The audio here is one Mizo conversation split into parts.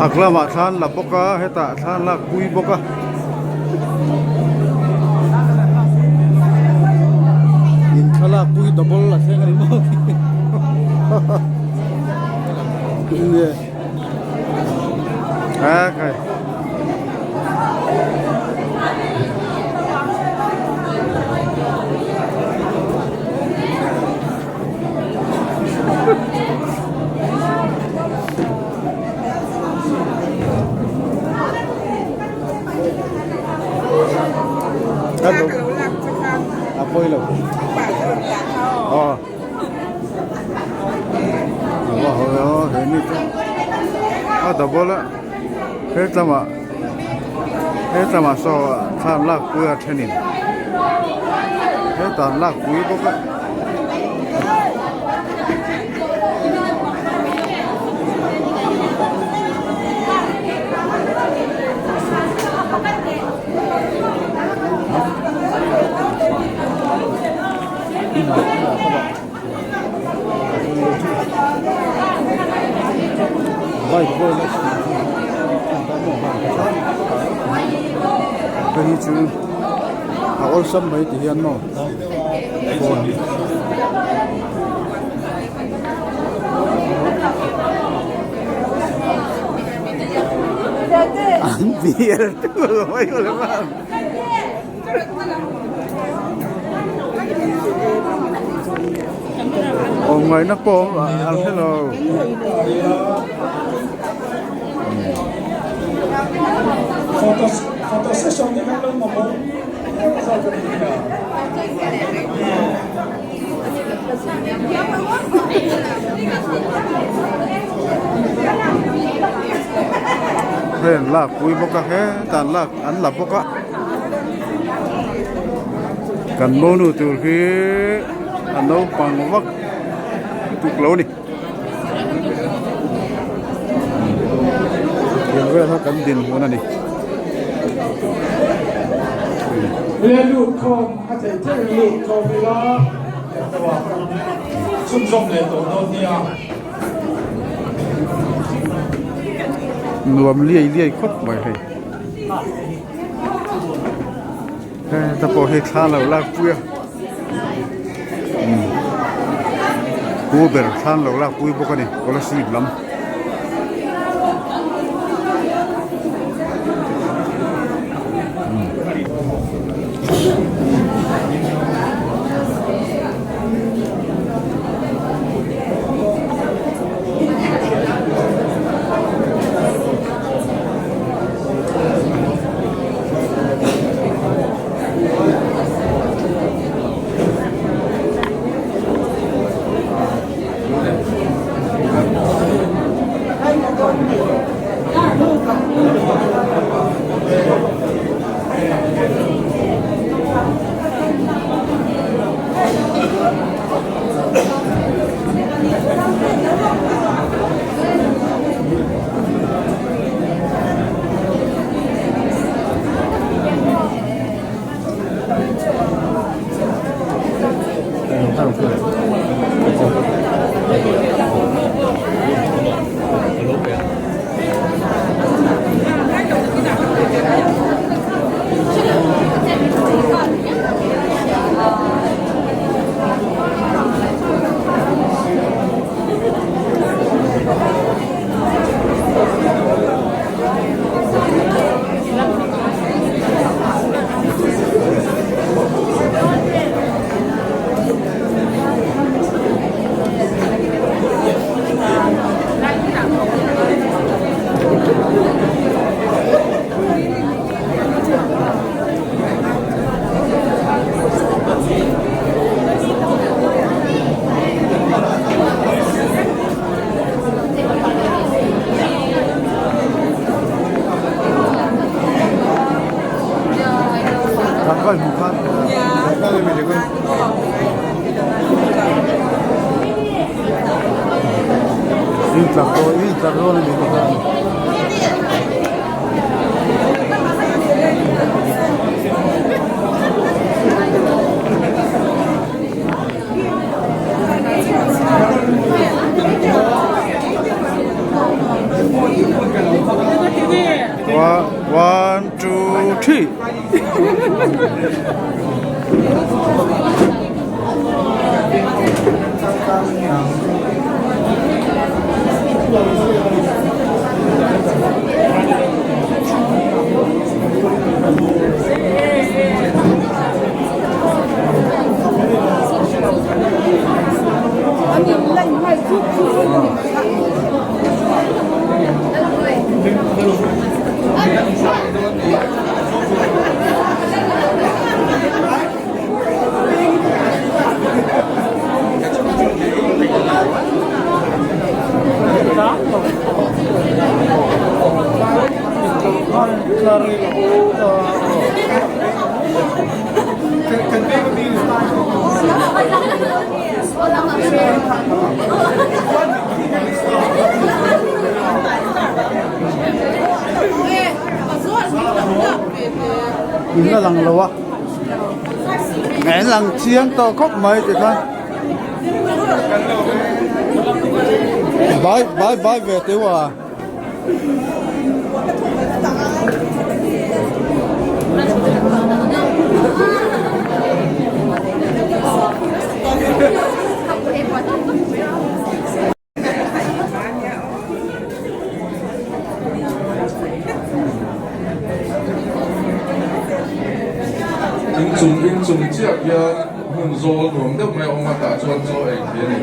Chhak lamah thla an la bawk a hetah thla an lak pui bawk a. In thlalak pui double a thleng a ni maw nge a kai. A pawi lo aw he mi chu a double a hetlamah hetlamah saw thla an lak pui a thenin hetah an lak pui bawk a. Hei hi chu a awlsam mai ti hian maw phone hi. An bial tul mai awlsam. Awm ngaihna pawh an hre lo. Hei an lakpui bawk a hetah an lak. An la bawk a kan monu tur hi a naupang vak tuk lo a ni tiang vel kha kan dinhmun a ni. Nuam liai liai khawp mai hei. Heta pawh hi thla lo lak pui a pu ber thla an lo lak pui bawk a ni scholarship lam. Hi. In a lang lo a en lang chiang tawh khawp mai tikhan bye bye bye ve teuh a. Inchung inchung chiah hian hmun zawl nuam deuh mai a awm a tah chuan chaw ei thei a ni.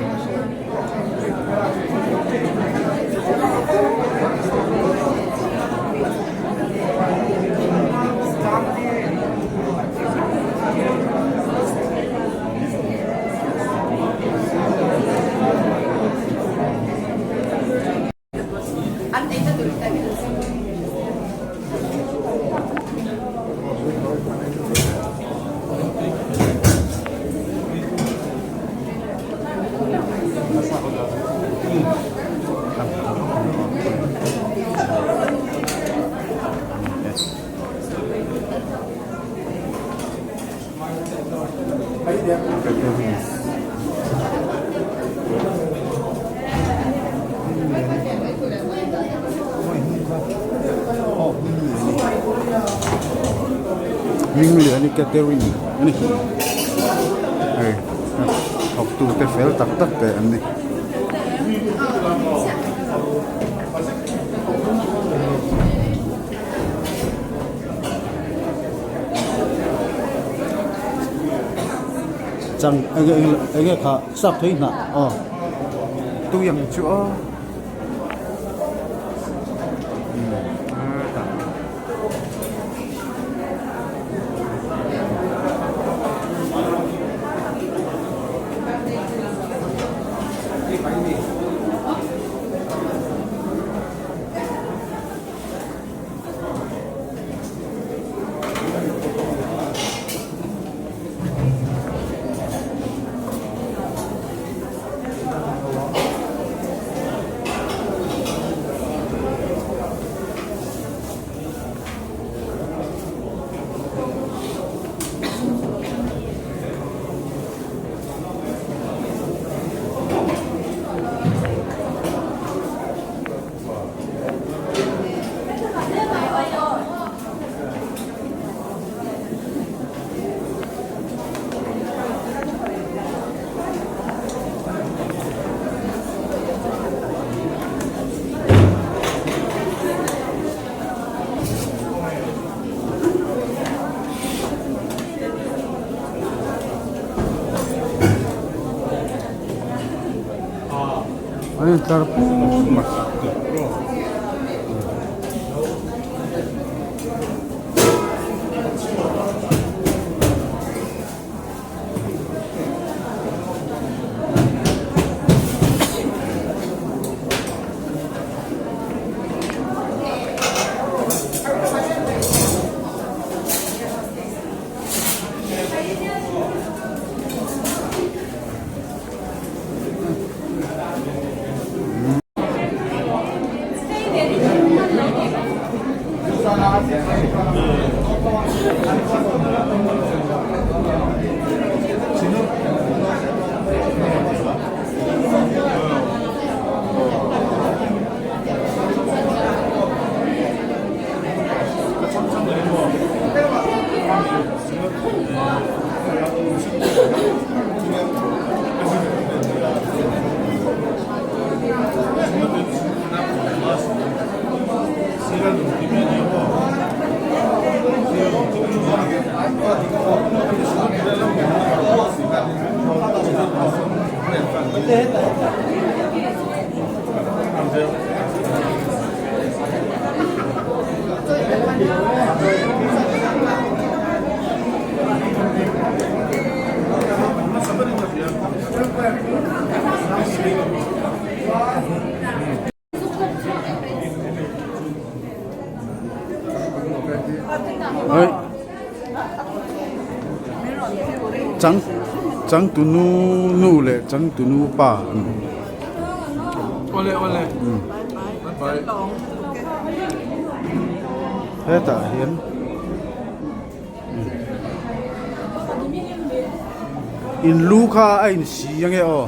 Hmingliani catering a ni hei thawktu te fel tak tak te an ni. Chang eng eng nge kha sap thei hnah aw tui ang chu aw. An intlar put mai. Hei chang changtunu nu leh changtunu pa an ni. Hetah hian. In lu kha a in si ange aw.